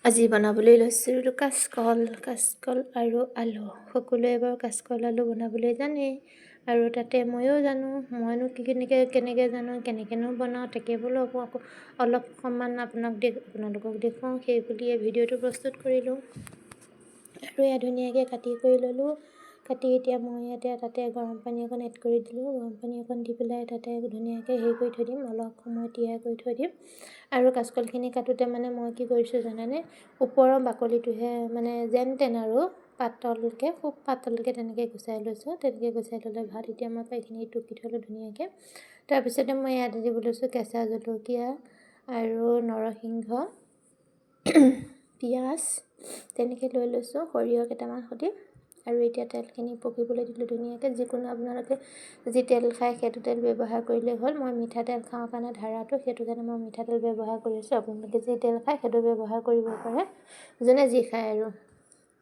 আজি বনাবলৈ লৈছিলোঁ কাচকল। কাচকল আৰু আলু। সকলোৱে বাৰু কাচকল আলু বনাবলৈ জানেই আৰু তাতে ময়ো জানো। মইনো কি কেনেকৈ কেনেকৈ জানো, কেনেকৈনো বনাওঁ, তাকে বোলো আকৌ অলপমান আপোনালোকক দেখুৱাওঁ, সেই বুলিয়ে ভিডিঅ'টো প্ৰস্তুত কৰিলোঁ। আৰু এয়া ধুনীয়াকৈ কাটি কৰি ল'লোঁ। কাটি এতিয়া মই ইয়াতে তাতে গৰম পানী অকণ এড কৰি দিলোঁ। গৰম পানী অকণ দি পেলাই তাতে ধুনীয়াকৈ হেৰি কৰি থৈ দিম, অলপ সময় তিয়াই কৰি থৈ দিম। আৰু কাচকলখিনি কাটোঁতে মানে মই কি কৰিছোঁ জানেনে? ওপৰৰ বাকলিটোহে মানে যেন তেন আৰু পাতলকৈ, খুব পাতলকৈ তেনেকৈ গুচাই লৈছোঁ। তেনেকৈ গুচাই ল'লে ভাল। এতিয়া মই এইখিনি টুকি থ'লোঁ ধুনীয়াকৈ। তাৰপিছতে মই ইয়াত দিব লৈছোঁ কেঁচা জলকীয়া আৰু নৰসিংহ, পিঁয়াজ তেনেকৈ লৈ লৈছোঁ, সৰিয়হ কেইটামান সৈতে। আৰু এতিয়া তেলখিনি পকিবলৈ দিলোঁ ধুনীয়াকৈ। যিকোনো আপোনালোকে যি তেল খায়, সেইটো তেল ব্যৱহাৰ কৰিলেই হ'ল। মই মিঠাতেল খাওঁ কাৰণে ধাৰাটো, সেইটো কাৰণে মই মিঠাতেল ব্যৱহাৰ কৰি আছোঁ। আপোনালোকে যি তেল খায়, সেইটো ব্যৱহাৰ কৰিব পাৰে, যোনে যি খায়। আৰু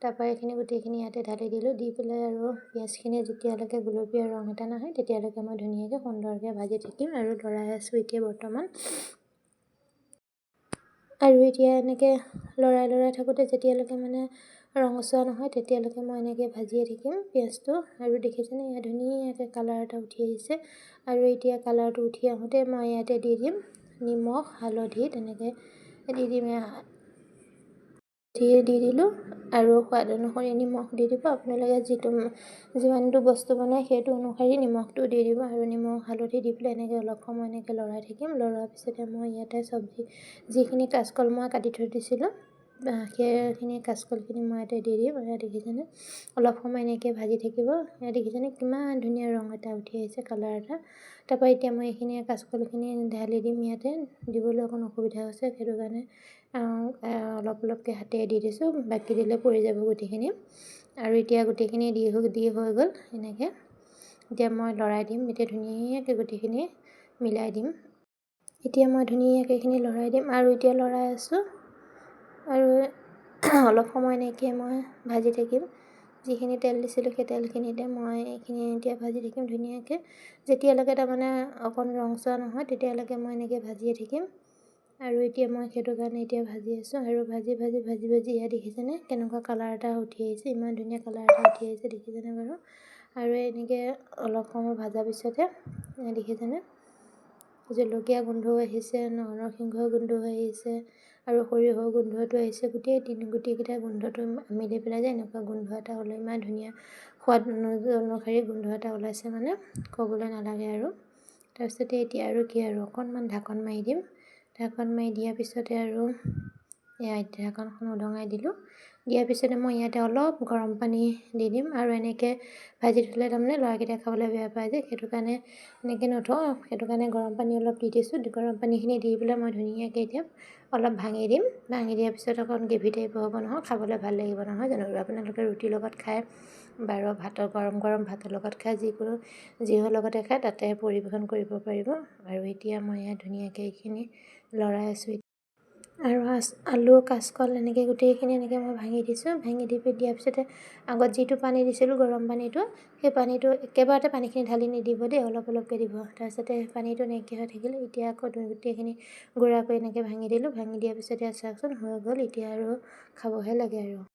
তাৰপৰা এইখিনি গোটেইখিনি ইয়াতে ঢালি দিলোঁ। দি পেলাই আৰু পিঁয়াজখিনি যেতিয়ালৈকে গুলপীয়া ৰং এটা নাহে, তেতিয়ালৈকে মই ধুনীয়াকৈ সুন্দৰকৈ ভাজি থাকিম আৰু লৰাই আছোঁ এতিয়া বৰ্তমান। আৰু এতিয়া এনেকৈ লৰাই লৰাই থাকোঁতে যেতিয়ালৈকে মানে ৰঙচুৱা নহয়, তেতিয়ালৈকে মই এনেকৈ ভাজিয়ে থাকিম পিঁয়াজটো। আৰু দেখিছেনে, ইয়াত ধুনীয়াকৈ কালাৰ এটা উঠি আহিছে। আৰু এতিয়া কালাৰটো উঠি আহোঁতে মই ইয়াতে দি দিম নিমখ, হালধি তেনেকৈ দি দিম। দি দিলোঁ আৰু সোৱাদ অনুসৰি নিমখ দি দিব। আপোনালোকে যিটো যিমানটো বস্তু বনায়, সেইটো অনুসৰি নিমখটো দি দিব। আৰু নিমখ হালধি দি পেলাই এনেকৈ অলপ সময় এনেকৈ লৰাই থাকিম। লৰোৱাৰ পিছতে মই ইয়াতে চব্জি যিখিনি কাচকল মই কাটি থৈ দিছিলোঁ, সেইখিনি কাচকলখিনি মই ইয়াতে দি দিম। এয়া দেখিছেনে, অলপ সময় এনেকৈ ভাজি থাকিব। এয়া দেখিছেনে, কিমান ধুনীয়া ৰং এটা উঠি আহিছে, কালাৰ এটা। তাৰপৰা এতিয়া মই এইখিনি কাচকলখিনি ঢালি দিম ইয়াতে। দিবলৈ অকণ অসুবিধা হৈছে, সেইটো কাৰণে অলপ অলপকৈ হাতেৰে দি দিছোঁ। বাকী দিলে পৰি যাব গোটেইখিনি। আৰু এতিয়া গোটেইখিনি দি দি হৈ গ'ল এনেকৈ। এতিয়া মই লৰাই দিম। এতিয়া ধুনীয়াকৈ গোটেইখিনি মিলাই দিম। এতিয়া মই ধুনীয়াকৈ এইখিনি লৰাই দিম আৰু এতিয়া লৰাই আছোঁ। আৰু অলপ সময় এনেকৈ মই ভাজি থাকিম। যিখিনি তেল দিছিলোঁ, সেই তেলখিনিতে মই এইখিনি এতিয়া ভাজি থাকিম ধুনীয়াকৈ। যেতিয়ালৈকে তাৰমানে অকণ ৰংচোৱা নহয়, তেতিয়ালৈকে মই এনেকৈ ভাজিয়ে থাকিম। আৰু এতিয়া মই সেইটো কাৰণে এতিয়া ভাজি আছোঁ। আৰু ভাজি ভাজি ভাজি ভাজি ইয়াত দেখিছেনে, কেনেকুৱা কালাৰ এটা উঠি আহিছে? ইমান ধুনীয়া কালাৰ এটা উঠি আহিছে, দেখিছেনে বাৰু? আৰু এনেকৈ অলপ সময় ভজাৰ পিছতে দেখিছেনে, জলকীয়া গোন্ধও আহিছে, নৰসিংহৰ গোন্ধও আহিছে আৰু সৰিয়হৰ গোন্ধটো আহিছে। গোটেই তিনি গোটেইকেইটা গোন্ধটো মিলি পেলাই যে এনেকুৱা গোন্ধ এটা ওলাই, ইমান ধুনীয়া সোৱাদ অনুসৰি গোন্ধ এটা ওলাইছে, মানে ক'বলৈ নালাগে আৰু। তাৰপিছতে এতিয়া আৰু কি আৰু অকণমান ঢাকন মাৰি দিম। ঢাকন মাৰি দিয়াৰ পিছতে আৰু এয়া ঢাকনখন উদঙাই দিলোঁ। দিয়াৰ পিছতে মই ইয়াতে অলপ গৰম পানী দি দিম। আৰু এনেকৈ ভাজি থ'লে তাৰমানে ল'ৰাকেইটাই খাবলৈ বেয়া পায় যে, সেইটো কাৰণে এনেকৈ নথওঁ। সেইটো কাৰণে গৰম পানী অলপ দি দিছোঁ। গৰম পানীখিনি দি পেলাই মই ধুনীয়াকৈ এতিয়া অলপ ভাঙি দিম। ভাঙি দিয়াৰ পিছত অকণ গ্ৰেভি টাইপৰ হ'ব নহয়, খাবলৈ ভাল লাগিব, নহয় জানো? আপোনালোকে ৰুটিৰ লগত খায় বাৰু ভাতৰ, গৰম গৰম ভাতৰ লগত খায়, যিকোনো যিহৰ লগতে খায়, তাতে পৰিৱেশন কৰিব পাৰিব। আৰু এতিয়া মই ইয়াত ধুনীয়াকৈ এইখিনি লৰাই আছোঁ। আৰু আলু, কাচকল এনেকৈ গোটেইখিনি এনেকৈ মই ভাঙি দিছোঁ। ভাঙি দি দিয়াৰ পিছতে আগত যিটো পানী দিছিলোঁ, গৰম পানীটো, সেই পানীটো একেবাৰতে পানীখিনি ঢালি নিদিব দেই, অলপ অলপকৈ দিব। তাৰপিছতে পানীটো নাইকিয়া হৈ থাকিলে এতিয়া আকৌ গোটেইখিনি গুড়া কৰি এনেকৈ ভাঙি দিলোঁ। ভাঙি দিয়াৰ পিছতে চাওকচোন, হৈ গ'ল। এতিয়া আৰু খাবহে লাগে আৰু।